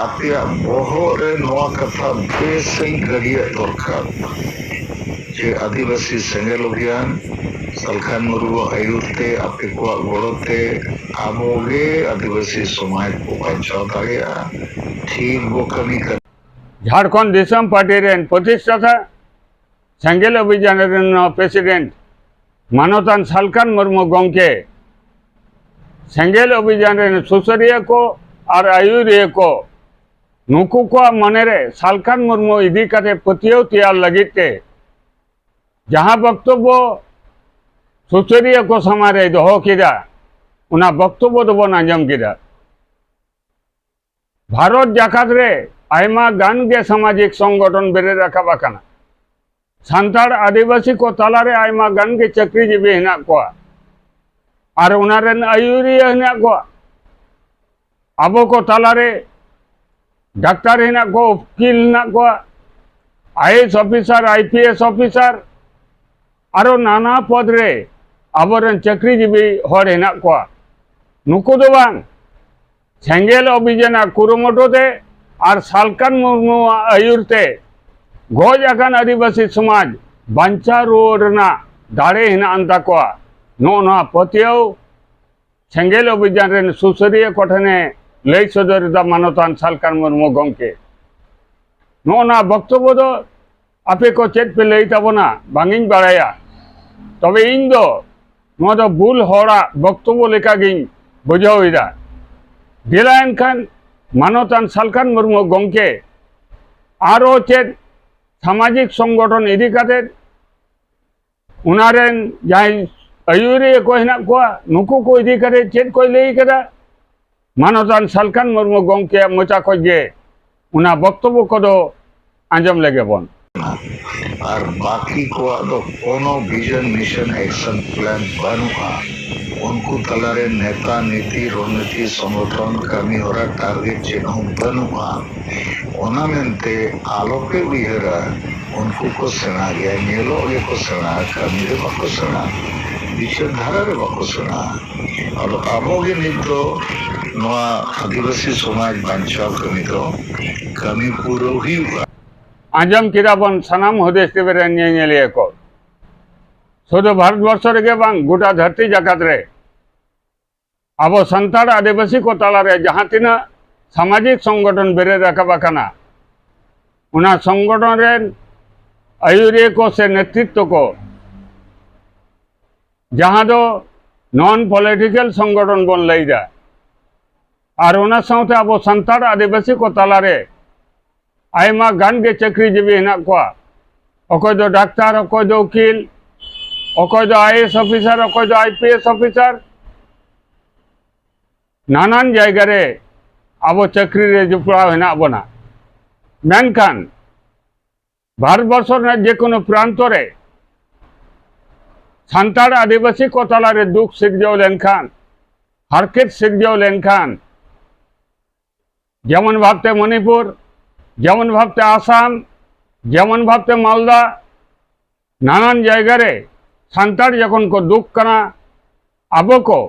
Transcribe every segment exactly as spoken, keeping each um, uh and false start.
ᱟᱯᱮᱭᱟᱜ ᱵᱚᱦᱚᱜ ᱨᱮ ᱱᱚᱣᱟ ᱠᱟᱛᱷᱟ ᱵᱮᱥ ᱥᱟᱺᱦᱤᱡ ᱜᱟᱹᱰᱤᱭᱟᱜ ᱫᱚᱨᱠᱟᱨ ᱡᱮ ᱟᱹᱫᱤᱵᱟᱹᱥᱤ ᱥᱮᱸᱜᱮᱞ ᱚᱵᱷᱤᱭᱟᱱ ᱥᱟᱞᱠᱷᱟᱱ ᱢᱩᱨᱢᱩ ᱟᱹᱭᱩᱨ ᱛᱮ ᱟᱯᱮ ᱠᱚᱣᱟᱜ ᱜᱚᱲᱚ ᱛᱮ ᱟᱵᱚ ᱜᱮ ᱟᱹᱫᱤᱵᱟᱹᱥᱤ ᱥᱚᱢᱟᱡᱽ ᱵᱚ ᱵᱟᱧᱪᱟᱣ ᱫᱟᱲᱮᱭᱟᱜᱼᱟ᱾ ᱴᱷᱤᱠ ᱵᱚ ᱠᱟᱹᱢᱤ ᱠᱟᱱᱟ᱾ ᱡᱷᱟᱲᱠᱷᱚᱸᱰ ᱫᱤᱥᱚᱢ ᱯᱟᱨᱴᱤ ᱨᱮᱱ ᱯᱨᱚᱛᱤᱥᱴᱷᱟᱛᱟ ᱥᱮᱸᱜᱮᱞ ᱚᱵᱷᱤᱡᱟᱱ ᱨᱮᱱ ᱯᱨᱮᱥᱤᱰᱮᱱᱴ ᱢᱟᱱᱚᱛᱟᱱ ᱥᱟᱞᱠᱷᱟᱱ ᱢᱩᱨᱢᱩ ᱜᱚᱢᱠᱮ ᱥᱮᱸᱜᱮᱞ ᱚᱵᱷᱤᱡᱟᱱ ᱨᱮᱱ ᱥᱩᱥᱟᱹᱨᱤᱭᱟᱹ ᱠᱚ ᱟᱨ ᱟᱹᱭᱩᱨᱤᱭᱟᱹ ᱠᱚ ᱱᱩᱠᱩ ᱠᱚᱣᱟᱜ ᱢᱚᱱᱮᱨᱮ ᱥᱟᱞᱠᱷᱟᱱ ᱢᱩᱨᱢᱩ ᱤᱫᱤ ᱠᱟᱛᱮ ᱯᱟᱹᱛᱭᱟᱹᱣ ᱛᱮᱭᱟᱨ ᱞᱟᱹᱜᱤᱫ ᱛᱮ ᱡᱟᱦᱟᱸ ᱵᱚᱠᱛᱚᱵᱵᱚ ᱥᱩᱥᱟᱹᱨᱤᱭᱟᱹ ᱠᱚ ᱥᱟᱢᱟᱝ ᱨᱮᱭ ᱫᱚᱦᱚ ᱠᱮᱫᱟ, ᱚᱱᱟ ᱵᱚᱠᱛᱚᱵᱵᱚ ᱫᱚᱵᱚᱱ ᱟᱸᱡᱚᱢ ᱠᱮᱫᱟ᱾ ᱵᱷᱟᱨᱚᱛ ᱡᱟᱠᱟᱛ ᱨᱮ ᱟᱭᱢᱟ ᱜᱟᱱ ᱜᱮ ᱥᱟᱢᱟᱡᱤᱠ ᱥᱚᱝᱜᱚᱴᱷᱚᱱ ᱵᱮᱨᱮᱫ ᱨᱟᱠᱟᱵ ᱟᱠᱟᱱᱟ᱾ ᱥᱟᱱᱛᱟᱲ ᱟᱹᱫᱤᱵᱟᱹᱥᱤ ᱠᱚ ᱛᱟᱞᱟᱨᱮ ᱟᱭᱢᱟ ᱜᱟᱱ ᱜᱮ ᱪᱟᱹᱠᱨᱤᱡᱤᱵᱤ ᱦᱮᱱᱟᱜ ᱠᱚᱣᱟ ᱟᱨ ᱚᱱᱟ ᱨᱮᱱ ᱟᱹᱭᱩᱨᱤᱭᱟᱹ ᱦᱮᱱᱟᱜ ᱠᱚᱣᱟ᱾ ᱟᱵᱚ ᱠᱚ ᱛᱟᱞᱟᱨᱮ ᱰᱟᱠᱛᱟᱨ ᱦᱮᱱᱟᱜ ᱠᱚᱣᱟ, ᱩᱠᱤᱞ ᱦᱮᱱᱟᱜ ᱠᱚᱣᱟ, I A S officer, I P S officer, ᱟᱨᱚ ᱱᱟᱱᱟ ᱯᱚᱫᱽ ᱨᱮ ᱟᱵᱚᱨᱮᱱ ᱪᱟᱹᱠᱨᱤᱡᱤᱵᱤ ᱦᱚᱲ ᱦᱮᱱᱟᱜ ᱠᱚᱣᱟ᱾ ᱱᱩᱠᱩ ᱫᱚ ᱵᱟᱝ, ᱥᱮᱸᱜᱮᱞ ᱚᱵᱷᱤᱡᱟᱱᱟᱜ ᱠᱩᱨᱩᱢᱩᱴᱩ ᱛᱮ ᱟᱨ ᱥᱟᱞᱠᱷᱟᱱ ᱢᱩᱨᱢᱩᱣᱟᱜ ᱟᱹᱭᱩᱨ ᱛᱮ ᱜᱚᱡ ᱟᱠᱟᱱ ᱟᱹᱫᱤᱵᱟᱹᱥᱤ ᱥᱚᱢᱟᱡᱽ ᱵᱟᱧᱪᱟᱣ ᱨᱩᱣᱟᱹᱲ ᱨᱮᱱᱟᱜ ᱫᱟᱲᱮ ᱦᱮᱱᱟᱜ ᱟᱱ ᱛᱟᱠᱚᱣᱟ᱾ ᱱᱚᱜᱼᱚ ᱱᱚᱣᱟ ᱯᱟᱹᱛᱭᱟᱹᱣ ᱥᱮᱸᱜᱮᱞ ᱚᱵᱷᱤᱡᱟᱱ ᱨᱮᱱ ᱥᱩᱥᱟᱹᱨᱤᱭᱟᱹ ᱠᱚᱴᱷᱮᱱᱮ ᱞᱟᱹᱭ ᱥᱚᱫᱚᱨ ᱮᱫᱟ ᱢᱟᱱᱚᱛᱟᱱ ᱥᱟᱞᱠᱷᱟᱱ ᱢᱩᱨᱢᱩ ᱜᱚᱢᱠᱮ᱾ ᱱᱚᱜᱼᱚ ᱱᱚᱣᱟ ᱵᱚᱠᱛᱚᱵᱵᱚ ᱫᱚ ᱟᱯᱮ ᱠᱚ ᱪᱮᱫ ᱯᱮ ᱞᱟᱹᱭ ᱛᱟᱵᱚᱱᱟ ᱵᱟᱝ ᱤᱧ ᱵᱟᱲᱟᱭᱟ, ᱛᱚᱵᱮ ᱤᱧ ᱫᱚ ᱱᱚᱣᱟ ᱫᱚ ᱵᱩᱞ ᱦᱚᱲᱟᱜ ᱵᱚᱠᱛᱚᱵᱵᱚ ᱞᱮᱠᱟᱜᱤᱧ ᱵᱩᱡᱷᱟᱹᱣ ᱮᱫᱟ᱾ ᱫᱮᱞᱟ ᱮᱱᱠᱷᱟᱱ ᱢᱟᱱᱚᱛᱟᱱ ᱥᱟᱞᱠᱷᱟᱱ ᱢᱩᱨᱢᱩ ᱜᱚᱢᱠᱮ ᱟᱨᱚ ᱪᱮᱫ ᱥᱟᱢᱟᱡᱤᱠ ᱥᱚᱝᱜᱚᱴᱷᱚᱱ ᱤᱫᱤ ᱠᱟᱛᱮ ᱚᱱᱟ ᱨᱮᱱ ᱡᱟᱦᱟᱸᱭ ᱟᱹᱭᱩᱨᱤᱭᱟᱹ ᱠᱚ ᱦᱮᱱᱟᱜ ᱠᱚᱣᱟ, ᱱᱩᱠᱩ ᱠᱚ ᱤᱫᱤ ᱠᱟᱛᱮ ᱪᱮᱫ ᱠᱚᱭ ᱞᱟᱹᱭ ᱠᱟᱫᱟ, ᱢᱟᱱᱚᱛᱟᱱ ᱥᱟᱞᱠᱷᱟᱱ ᱢᱩᱨᱢᱩ ᱜᱚᱢᱠᱮᱭᱟᱜ ᱢᱚᱪᱟ ᱠᱷᱚᱡ ᱜᱮ ᱚᱱᱟ ᱵᱚᱠᱛᱚᱵᱵᱚ ᱠᱚᱫᱚ ᱟᱸᱡᱚᱢ ᱞᱮᱜᱮ ᱵᱚᱱ᱾ ᱟᱨ ᱵᱟᱹᱠᱤ ᱠᱚᱣᱟᱜ ᱫᱚ ᱠᱳᱱᱳ vision, mission, action plan ᱵᱟᱹᱱᱩᱜᱼᱟ᱾ ᱩᱱᱠᱩ ᱛᱟᱞᱟᱨᱮ ᱱᱮᱛᱟ, ᱱᱤᱛᱤ, ᱨᱚᱱᱱᱤᱛᱤ, ᱥᱚᱝᱜᱚᱴᱷᱚᱱ, ᱠᱟᱹᱢᱤ ᱦᱚᱨᱟ, target ᱪᱮᱫ ᱦᱚᱸ ᱵᱟᱹᱱᱩᱜᱼᱟ᱾ ᱚᱱᱟ ᱢᱮᱱᱛᱮ ᱟᱞᱚᱯᱮ ᱩᱭᱦᱟᱹᱨᱟ ᱩᱱᱠᱩ ᱠᱚ ᱥᱮᱬᱟ ᱜᱮᱭᱟ, ᱧᱮᱞᱚᱜ ᱜᱮᱠᱚ ᱥᱮᱬᱟ, ᱠᱟᱹᱢᱤ ᱨᱮ ᱵᱟᱠᱚ ᱥᱮᱬᱟ᱾ ᱵᱤᱪᱟᱹᱨ ᱫᱷᱟᱨᱟ ᱨᱮ ᱵᱟᱠᱚ ᱥᱮᱱᱚᱜᱼᱟ᱾ ᱟᱫᱚ ᱟᱵᱚ ᱜᱮ ᱱᱤᱛ ᱫᱚ ᱱᱚᱣᱟ ᱟᱹᱫᱤᱵᱟᱹᱥᱤ ᱥᱚᱢᱟᱡᱽ ᱵᱟᱧᱪᱟᱣ ᱠᱟᱹᱢᱤ ᱫᱚ ᱠᱟᱹᱢᱤ ᱯᱩᱨᱟᱹᱣ ᱦᱩᱭᱩᱜᱼᱟ᱾ ᱟᱸᱡᱚᱢ ᱠᱮᱫᱟ ᱵᱚᱱ ᱥᱟᱱᱟᱢ ᱦᱩᱫᱤᱥ ᱛᱤᱵᱤ ᱨᱮᱱ ᱧᱮᱧᱮᱞᱤᱭᱟᱹ ᱠᱚ, ᱥᱩᱫᱷᱩ ᱵᱷᱟᱨᱚᱛ ᱵᱚᱨᱥᱚ ᱨᱮᱜᱮ ᱵᱟᱝ, ᱜᱚᱴᱟ ᱫᱷᱟᱹᱨᱛᱤ ᱡᱟᱠᱟᱛ ᱨᱮ ᱟᱵᱚ ᱥᱟᱱᱛᱟᱲ ᱟᱹᱫᱤᱵᱟᱹᱥᱤ ᱠᱚ ᱛᱟᱞᱟᱨᱮ ᱡᱟᱦᱟᱸ ᱛᱤᱱᱟᱹᱜ ᱥᱟᱢᱟᱡᱤᱠ ᱥᱚᱝᱜᱚᱴᱷᱚᱱ ᱵᱮᱨᱮᱫ ᱨᱟᱠᱟᱵ ᱟᱠᱟᱱᱟ, ᱚᱱᱟ ᱥᱚᱝᱜᱚᱴᱷᱚᱱ ᱨᱮᱱ ᱟᱹᱭᱩᱨᱤᱭᱟᱹ ᱠᱚ ᱥᱮ ᱱᱮᱛᱨᱤᱛᱵ ᱠᱚ, ᱡᱟᱦᱟᱸ ᱫᱚ ᱱᱚᱱ ᱯᱚᱞᱤᱴᱤᱠᱮᱞ ᱥᱚᱝᱜᱚᱴᱷᱚᱱ ᱵᱚᱱ ᱞᱟᱹᱭᱫᱟ, ᱟᱨ ᱚᱱᱟ ᱥᱟᱶᱛᱮ ᱟᱵᱚ ᱥᱟᱱᱛᱟᱲ ᱟᱹᱫᱤᱵᱟᱹᱥᱤ ᱠᱚ ᱛᱟᱞᱟᱨᱮ ᱟᱭᱢᱟ ᱜᱟᱱ ᱜᱮ ᱪᱟᱹᱠᱨᱤᱡᱤᱵᱤ ᱦᱮᱱᱟᱜ ᱠᱚᱣᱟ᱾ ᱚᱠᱚᱭ ᱫᱚ ᱰᱟᱠᱛᱟᱨ, ᱚᱠᱚᱭ ᱫᱚ ᱩᱠᱤᱞ, ᱚᱠᱚᱭ ᱫᱚ ᱟᱭ ᱮ ᱮᱥ ᱚᱯᱷᱤᱥᱟᱨ, ᱚᱠᱚᱭ ᱫᱚ ᱟᱭ ᱯᱤ ᱮᱥ ᱚᱯᱷᱤᱥᱟᱨ᱾ ᱱᱟᱱᱟᱱ ᱡᱟᱭᱜᱟ ᱨᱮ ᱟᱵᱚ ᱪᱟᱹᱠᱨᱤ ᱨᱮ ᱡᱚᱯᱲᱟᱣ ᱦᱮᱱᱟᱜ ᱵᱚᱱᱟ᱾ ᱢᱮᱱᱠᱷᱟᱱ ᱵᱷᱟᱨᱚᱛ ᱵᱚᱨᱥᱚ ᱨᱮᱱᱟᱜ ᱡᱮᱠᱳᱱᱳ ᱯᱨᱟᱱᱛᱚ ᱨᱮ ᱥᱟᱱᱛᱟᱲ ᱟᱹᱫᱤᱵᱟᱹᱥᱤ ᱠᱚ ᱛᱟᱞᱟᱨᱮ ᱫᱩᱠ ᱥᱤᱨᱡᱟᱹᱣ ᱞᱮᱱᱠᱷᱟᱱ, ᱦᱟᱨᱠᱮᱛ ᱥᱤᱨᱡᱟᱹᱣ ᱞᱮᱱᱠᱷᱟᱱ, ᱡᱮᱢᱚᱱ ᱵᱷᱟᱵᱛᱮ ᱢᱚᱱᱤᱯᱩᱨ, ᱡᱮᱢᱚᱱ ᱵᱷᱟᱵᱛᱮ ᱟᱥᱟᱢ, ᱡᱮᱢᱚᱱ ᱵᱷᱟᱵᱛᱮ ᱢᱟᱞᱫᱟ, ᱱᱟᱱᱟᱱ ᱡᱟᱭᱜᱟ ᱨᱮ ᱥᱟᱱᱛᱟᱲ ᱡᱚᱠᱷᱚᱱ ᱠᱚ ᱫᱩᱠ ᱠᱟᱱᱟ, ᱟᱵᱚ ᱠᱚ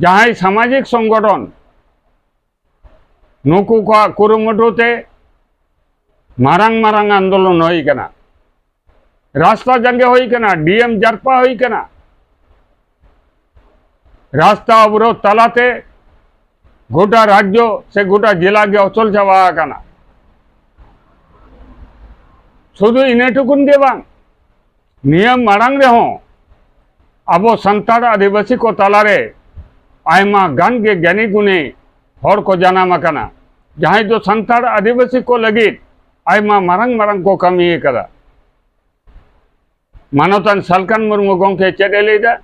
ᱡᱟᱦᱟᱸᱭ ᱥᱟᱢᱟᱡᱤᱠ ᱥᱚᱝᱜᱚᱴᱷᱚᱱ, ᱱᱩᱠᱩ ᱠᱚᱣᱟᱜ ᱠᱩᱨᱩᱢᱩᱴᱩ ᱛᱮ ᱢᱟᱨᱟᱝ ᱢᱟᱨᱟᱝ ᱟᱱᱫᱳᱞᱚᱱ ᱦᱩᱭ ᱠᱟᱱᱟ, ᱨᱟᱥᱛᱟ ᱡᱟᱸᱜᱮ ᱦᱩᱭ ᱠᱟᱱᱟ, ᱰᱤ ᱮᱢ ᱡᱟᱨᱯᱟ ᱦᱩᱭ ᱠᱟᱱᱟ, ᱨᱟᱥᱛᱟ ᱚᱵᱚᱨᱳᱫᱷ ᱛᱟᱞᱟᱛᱮ ᱜᱚᱴᱟ ᱨᱟᱡᱽᱡᱚ ᱥᱮ ᱜᱚᱴᱟ ᱡᱮᱞᱟ ᱜᱮ ᱚᱪᱚᱞ ᱪᱟᱵᱟ ᱟᱠᱟᱱᱟ᱾ ᱥᱩᱫᱷᱩ ᱤᱱᱟᱹ ᱴᱩᱠᱩᱱ ᱜᱮ ᱵᱟᱝ, ᱱᱤᱭᱟᱹ ᱢᱟᱲᱟᱝ ᱨᱮᱦᱚᱸ ᱟᱵᱚ ᱥᱟᱱᱛᱟᱲ ᱟᱹᱫᱤᱵᱟᱹᱥᱤ ᱠᱚ ᱛᱟᱞᱟᱨᱮ ᱟᱭᱢᱟ ᱜᱟᱱ ᱜᱮ ᱜᱮᱭᱟᱱᱤ ᱜᱩᱱᱤ ᱦᱚᱲ ᱠᱚ ᱡᱟᱱᱟᱢ ᱟᱠᱟᱱᱟ, ᱡᱟᱦᱟᱸᱭ ᱫᱚ ᱥᱟᱱᱛᱟᱲ ᱟᱹᱫᱤᱵᱟᱹᱥᱤ ᱠᱚ ᱞᱟᱹᱜᱤᱫ ᱟᱭᱢᱟ ᱢᱟᱨᱟᱝ ᱢᱟᱨᱟᱝ ᱠᱚ ᱠᱟᱹᱢᱤ ᱟᱠᱟᱫᱟ᱾ ᱢᱟᱱᱚᱛᱟᱱ ᱥᱟᱞᱠᱷᱟᱱ ᱢᱩᱨᱢᱩ ᱜᱚᱢᱠᱮ ᱪᱮᱫ ᱮ ᱞᱟᱹᱭᱫᱟ?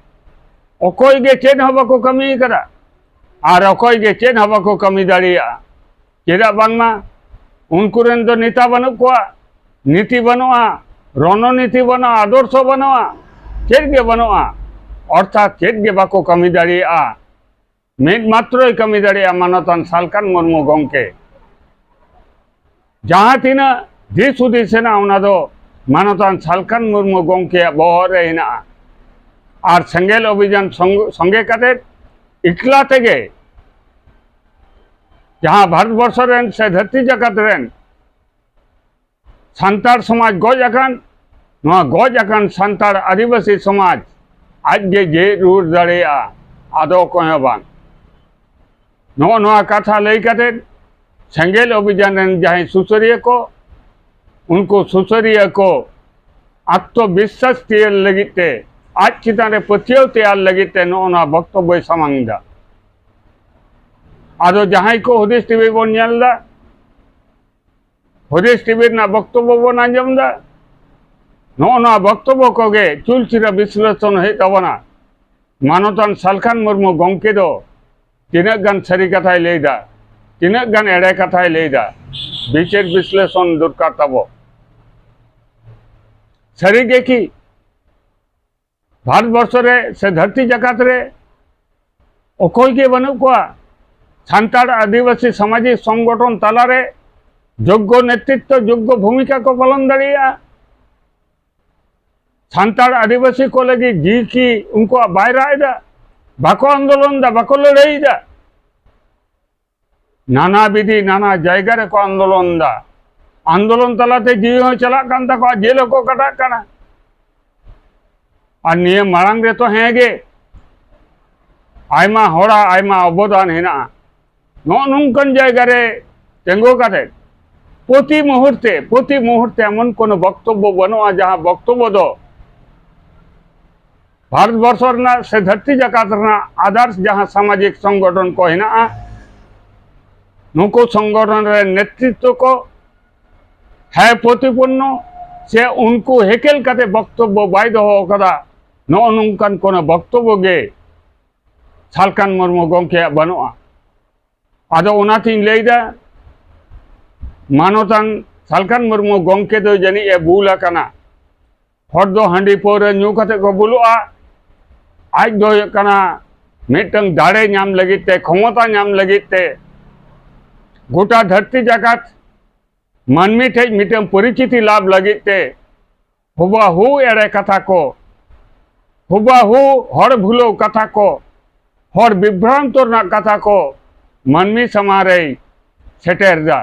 ᱚᱠᱚᱭ ᱜᱮ ᱪᱮᱫ ᱦᱚᱸ ᱵᱟᱠᱚ ᱠᱟᱹᱢᱤ ᱟᱠᱟᱫᱟ, ᱟᱨ ᱚᱠᱚᱭ ᱜᱮ ᱪᱮᱫ ᱦᱚᱸ ᱵᱟᱠᱚ ᱠᱟᱹᱢᱤ ᱫᱟᱲᱮᱭᱟᱜᱼᱟ᱾ ᱪᱮᱫᱟᱜ ᱵᱟᱝᱢᱟ ᱩᱱᱠᱩ ᱨᱮᱱ ᱫᱚ ᱱᱮᱛᱟ ᱵᱟᱹᱱᱩᱜ ᱠᱚᱣᱟ, ᱱᱤᱛᱤ ᱵᱟᱹᱱᱩᱜᱼᱟ, ᱨᱚᱱᱚᱱᱤᱛᱤ ᱵᱟᱹᱱᱩᱜᱼᱟ, ᱟᱫᱚᱨᱥᱚ ᱵᱟᱹᱱᱩᱜᱼᱟ, ᱪᱮᱫ ᱜᱮ ᱵᱟᱹᱱᱩᱜᱼᱟ᱾ ᱚᱨᱛᱷᱟᱛ ᱪᱮᱫ ᱜᱮ ᱵᱟᱠᱚ ᱠᱟᱹᱢᱤ ᱫᱟᱲᱮᱭᱟᱜᱼᱟ᱾ ᱢᱤᱫ ᱢᱟᱛᱨᱚᱭ ᱠᱟᱹᱢᱤ ᱫᱟᱲᱮᱭᱟᱜᱼᱟ ᱢᱟᱱᱚᱛᱟᱱ ᱥᱟᱞᱠᱷᱟᱱ ᱢᱩᱨᱢᱩ ᱜᱚᱢᱠᱮ᱾ ᱡᱟᱦᱟᱸ ᱛᱤᱱᱟᱹᱜ ᱫᱤᱥ ᱦᱩᱫᱤᱥ ᱦᱮᱱᱟᱜᱼᱟ, ᱚᱱᱟ ᱫᱚ ᱢᱟᱱᱚᱛᱟᱱ ᱥᱟᱞᱠᱷᱟᱱ ᱢᱩᱨᱢᱩ ᱜᱚᱢᱠᱮᱭᱟᱜ ᱵᱚᱦᱚᱜ ᱨᱮ ᱦᱮᱱᱟᱜᱼᱟ᱾ ᱟᱨ ᱥᱮᱸᱜᱮᱞ ᱚᱵᱷᱤᱡᱟᱱ ᱥᱚᱝᱜ-, ᱥᱚᱸᱜᱮ ᱠᱟᱛᱮ ᱮᱠᱞᱟ ᱛᱮᱜᱮ ᱡᱟᱦᱟᱸ ᱵᱷᱟᱨᱚᱛ ᱵᱚᱨᱥᱚ ᱨᱮᱱ ᱥᱮ ᱫᱷᱟᱹᱨᱛᱤ ᱡᱟᱠᱟᱛ ᱨᱮᱱ ᱥᱟᱱᱛᱟᱲ ᱥᱚᱢᱟᱡᱽ ᱜᱚᱡ ᱟᱠᱟᱱ, ᱱᱚᱣᱟ ᱜᱚᱡ ᱟᱠᱟᱱ ᱥᱟᱱᱛᱟᱲ ᱟᱹᱫᱤᱵᱟᱹᱥᱤ ᱥᱚᱢᱟᱡᱽ ᱟᱡ ᱜᱮ ᱡᱮᱣᱮᱫ ᱨᱩᱣᱟᱹᱲ ᱫᱟᱲᱮᱭᱟᱜᱼᱟ, ᱟᱫᱚ ᱚᱠᱚᱭ ᱦᱚᱸ ᱵᱟᱝ᱾ ᱱᱚᱜᱼᱚ ᱱᱚᱣᱟ ᱠᱟᱛᱷᱟ ᱞᱟᱹᱭ ᱠᱟᱛᱮ ᱥᱮᱸᱜᱮᱞ ᱚᱵᱷᱤᱡᱟᱱ ᱨᱮᱱ ᱡᱟᱦᱟᱸᱭ ᱥᱩᱥᱟᱹᱨᱤᱭᱟᱹ ᱠᱚ, ᱩᱱᱠᱩ ᱥᱩᱥᱟᱹᱨᱤᱭᱟᱹ ᱠᱚ ᱟᱛᱢᱚ ᱵᱤᱥᱥᱟᱥ ᱛᱮᱭᱟᱨ ᱞᱟᱹᱜᱤᱫ ᱛᱮ, ᱟᱡ ᱪᱮᱛᱟᱱ ᱨᱮ ᱯᱟᱹᱛᱭᱟᱹᱣ ᱛᱮᱭᱟᱨ ᱞᱟᱹᱜᱤᱫ ᱛᱮ ᱱᱚᱜᱼᱚ ᱱᱚᱣᱟ ᱵᱚᱠᱛᱚᱵᱵᱚᱭ ᱥᱟᱢᱟᱝ ᱮᱫᱟ᱾ ᱟᱫᱚ ᱡᱟᱦᱟᱸᱭ ᱠᱚ ᱦᱩᱫᱤᱥ ᱴᱤᱵᱷᱤ ᱵᱚᱱ ᱧᱮᱞ ᱮᱫᱟ, ᱦᱩᱫᱤᱥ ᱴᱤᱵᱷᱤ ᱨᱮᱱᱟᱜ ᱵᱚᱠᱛᱚᱵᱵᱚ ᱵᱚᱱ ᱟᱸᱡᱚᱢ ᱮᱫᱟ, ᱱᱚᱜᱼᱚ ᱱᱚᱣᱟ ᱵᱚᱠᱛᱚᱵᱵᱚ ᱠᱚᱜᱮ ᱪᱩᱞᱪᱤᱨᱟ ᱵᱤᱥᱞᱮᱥᱚᱱ ᱦᱩᱭᱩᱜ ᱛᱟᱵᱚᱱᱟ᱾ ᱢᱟᱱᱚᱛᱟᱱ ᱥᱟᱞᱠᱷᱟᱱ ᱢᱩᱨᱢᱩ ᱜᱚᱢᱠᱮ ᱫᱚ ᱛᱤᱱᱟᱹᱜ ᱜᱟᱱ ᱥᱟᱹᱨᱤ ᱠᱟᱛᱷᱟᱭ ᱞᱟᱹᱭ ᱮᱫᱟ, ᱛᱤᱱᱟᱹᱜ ᱜᱟᱱ ᱮᱲᱮ ᱠᱟᱛᱷᱟᱭ ᱞᱟᱹᱭ ᱮᱫᱟ, ᱵᱤᱪᱟᱹᱨ ᱵᱤᱥᱞᱮᱥᱚᱱ ᱫᱚᱨᱠᱟᱨ ᱛᱟᱵᱚ᱾ ᱥᱟᱹᱨᱤ ᱜᱮ ᱠᱤ ᱵᱷᱟᱨᱚᱛ ᱵᱚᱨᱥᱚ ᱨᱮ ᱥᱮ ᱫᱷᱟᱹᱨᱛᱤ ᱡᱟᱠᱟᱛ ᱨᱮ ᱚᱠᱚᱭ ᱜᱮ ᱵᱟᱹᱱᱩᱜ ᱠᱚᱣᱟ ᱥᱟᱱᱛᱟᱲ ᱟᱹᱫᱤᱵᱟᱹᱥᱤ ᱥᱟᱢᱟᱡᱤᱠ ᱥᱚᱝᱜᱚᱴᱷᱚᱱ ᱛᱟᱞᱟᱨᱮ ᱡᱳᱜᱽᱜᱚ ᱱᱮᱛᱨᱤᱛᱵ, ᱡᱳᱜᱽᱜᱚ ᱵᱷᱩᱢᱤᱠᱟ ᱠᱚ ᱯᱟᱞᱚᱱ ᱫᱟᱲᱮᱭᱟᱜᱼᱟ? ᱥᱟᱱᱛᱟᱲ ᱟᱹᱫᱤᱵᱟᱹᱥᱤ ᱠᱚ ᱞᱟᱹᱜᱤᱫ ᱡᱤᱣᱤ ᱠᱤ ᱩᱱᱠᱩᱣᱟᱜ ᱵᱟᱭ ᱨᱟᱜ ᱮᱫᱟ? ᱵᱟᱠᱚ ᱟᱱᱫᱳᱞᱚᱱ ᱮᱫᱟ, ᱵᱟᱠᱚ ᱞᱟᱹᱲᱦᱟᱹᱭ ᱮᱫᱟ᱾ ᱱᱟᱱᱟ ᱵᱤᱫᱷᱤ ᱱᱟᱱᱟ ᱡᱟᱭᱜᱟ ᱨᱮᱠᱚ ᱟᱱᱫᱳᱞᱚᱱ ᱮᱫᱟ᱾ ᱟᱱᱫᱳᱞᱚᱱ ᱛᱟᱞᱟᱛᱮ ᱡᱤᱣᱤ ᱦᱚᱸ ᱪᱟᱞᱟᱜ ᱠᱟᱱ ᱛᱟᱠᱚᱣᱟ, ᱡᱮᱞ ᱦᱚᱸᱠᱚ ᱠᱟᱴᱟᱜ ᱠᱟᱱᱟ᱾ ᱟᱨ ᱱᱤᱭᱟᱹ ᱢᱟᱲᱟᱝ ᱨᱮᱛᱚ ᱦᱮᱸ ᱜᱮ ᱟᱭᱢᱟ ᱦᱚᱲᱟᱜ ᱟᱭᱢᱟ ᱚᱵᱚᱫᱟᱱ ᱦᱮᱱᱟᱜᱼᱟ᱾ ᱱᱚᱜᱼᱚ ᱱᱚᱝᱠᱟᱱ ᱡᱟᱭᱜᱟ ᱨᱮ ᱛᱤᱸᱜᱩ ᱠᱟᱛᱮ ᱯᱨᱚᱛᱤ ᱢᱩᱦᱩᱨᱛᱮ, ᱯᱨᱚᱛᱤ ᱢᱩᱦᱩᱨᱛᱮ ᱮᱢᱚᱱ ᱠᱳᱱᱳ ᱵᱚᱠᱛᱚᱵᱵᱚ ᱵᱟᱹᱱᱩᱜᱼᱟ, ᱡᱟᱦᱟᱸ ᱵᱚᱠᱛᱚᱵᱵᱚ ᱫᱚ ᱵᱷᱟᱨᱚᱛ ᱵᱚᱨᱥᱚ ᱨᱮᱱᱟᱜ ᱥᱮ ᱫᱷᱟᱹᱨᱛᱤ ᱡᱟᱠᱟᱛ ᱨᱮᱱᱟᱜ others ᱡᱟᱦᱟᱸ ᱥᱟᱢᱟᱡᱤᱠ ᱥᱚᱝᱜᱚᱴᱷᱚᱱ ᱠᱚ ᱦᱮᱱᱟᱜᱼᱟ, ᱱᱩᱠᱩ ᱥᱚᱝᱜᱚᱴᱷᱚᱱ ᱨᱮ ᱱᱮᱛᱨᱤᱛᱵ ᱠᱚ ᱦᱮᱸ ᱯᱨᱚᱛᱤᱯᱚᱱᱱᱚ ᱥᱮ ᱩᱱᱠᱩ ᱦᱮᱠᱮᱞ ᱠᱟᱛᱮ ᱵᱚᱠᱛᱚᱵᱵᱚ ᱵᱟᱭ ᱫᱚᱦᱚ ᱟᱠᱟᱫᱟ, ᱱᱚᱜᱼᱚ ᱱᱚᱝᱠᱟᱱ ᱠᱳᱱᱳ ᱵᱚᱠᱛᱚᱵᱵᱚ ᱜᱮ ᱥᱟᱞᱠᱷᱟᱱ ᱢᱩᱨᱢᱩ ᱜᱚᱢᱠᱮᱭᱟᱜ ᱵᱟᱹᱱᱩᱜᱼᱟ᱾ ᱟᱫᱚ ᱚᱱᱟᱛᱤᱧ ᱞᱟᱹᱭᱫᱟ, ᱢᱟᱱᱚᱛᱟᱱ ᱥᱟᱞᱠᱷᱟᱱ ᱢᱩᱨᱢᱩ ᱜᱚᱢᱠᱮ ᱫᱚ ᱡᱟᱹᱱᱤᱡ ᱮ ᱵᱩᱞ ᱟᱠᱟᱱᱟ᱾ ᱦᱚᱲ ᱫᱚ ᱦᱟᱺᱰᱤ ᱯᱟᱹᱣᱨᱟᱹ ᱧᱩ ᱠᱟᱛᱮ ᱠᱚ ᱵᱩᱞᱩᱜᱼᱟ, ᱟᱡ ᱫᱚ ᱦᱩᱭᱩᱜ ᱠᱟᱱᱟ ᱢᱤᱫᱴᱟᱝ ᱫᱟᱲᱮ ᱧᱟᱢ ᱞᱟᱹᱜᱤᱫ ᱛᱮ, ᱠᱷᱚᱢᱚᱛᱟ ᱧᱟᱢ ᱞᱟᱹᱜᱤᱫ ᱛᱮ, ᱜᱚᱴᱟ ᱫᱷᱟᱹᱨᱛᱤ ᱡᱟᱠᱟᱛ ᱢᱟᱹᱱᱢᱤ ᱴᱷᱮᱱ ᱢᱤᱫᱴᱟᱝ ᱯᱚᱨᱤᱪᱤᱛᱤ ᱞᱟᱵᱷ ᱞᱟᱹᱜᱤᱫ ᱛᱮ ᱦᱩᱵᱟᱦᱩ ᱮᱲᱮ ᱠᱟᱛᱷᱟ ᱠᱚ, ᱦᱩᱵᱟᱦᱩ ᱦᱚᱲ ᱵᱷᱩᱞᱟᱹᱣ ᱠᱟᱛᱷᱟ ᱠᱚ, ᱦᱚᱲ ᱵᱤᱵᱷᱨᱟᱱᱛᱚ ᱨᱮᱱᱟᱜ ᱠᱟᱛᱷᱟ ᱠᱚ ᱢᱟᱹᱱᱢᱤ ᱥᱟᱢᱟᱝ ᱨᱮᱭ ᱥᱮᱴᱮᱨ ᱮᱫᱟ᱾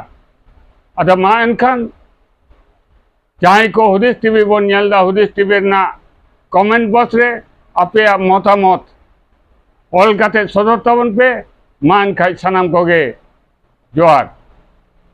ᱟᱫᱚ ᱢᱟ ᱮᱱᱠᱷᱟᱱ ᱡᱟᱦᱟᱸᱭ ᱠᱚ ᱦᱩᱫᱤᱥ ᱴᱤᱵᱷᱤ ᱵᱚᱱ ᱧᱮᱞ ᱮᱫᱟ, ᱦᱩᱫᱤᱥ ᱴᱤᱵᱷᱤ ᱨᱮᱱᱟᱜ ᱠᱚᱢᱮᱱᱴ ᱵᱚᱠᱥ ᱨᱮ ᱟᱯᱮᱭᱟᱜ ᱢᱚᱛᱟᱢᱚᱛ ᱚᱞ ᱠᱟᱛᱮ ᱥᱚᱫᱚᱨ ᱛᱟᱵᱚᱱ ᱯᱮ᱾ ᱢᱟ ᱮᱱᱠᱷᱟᱡ ᱥᱟᱱᱟᱢ ᱠᱚᱜᱮ ᱡᱚᱦᱟᱨ᱾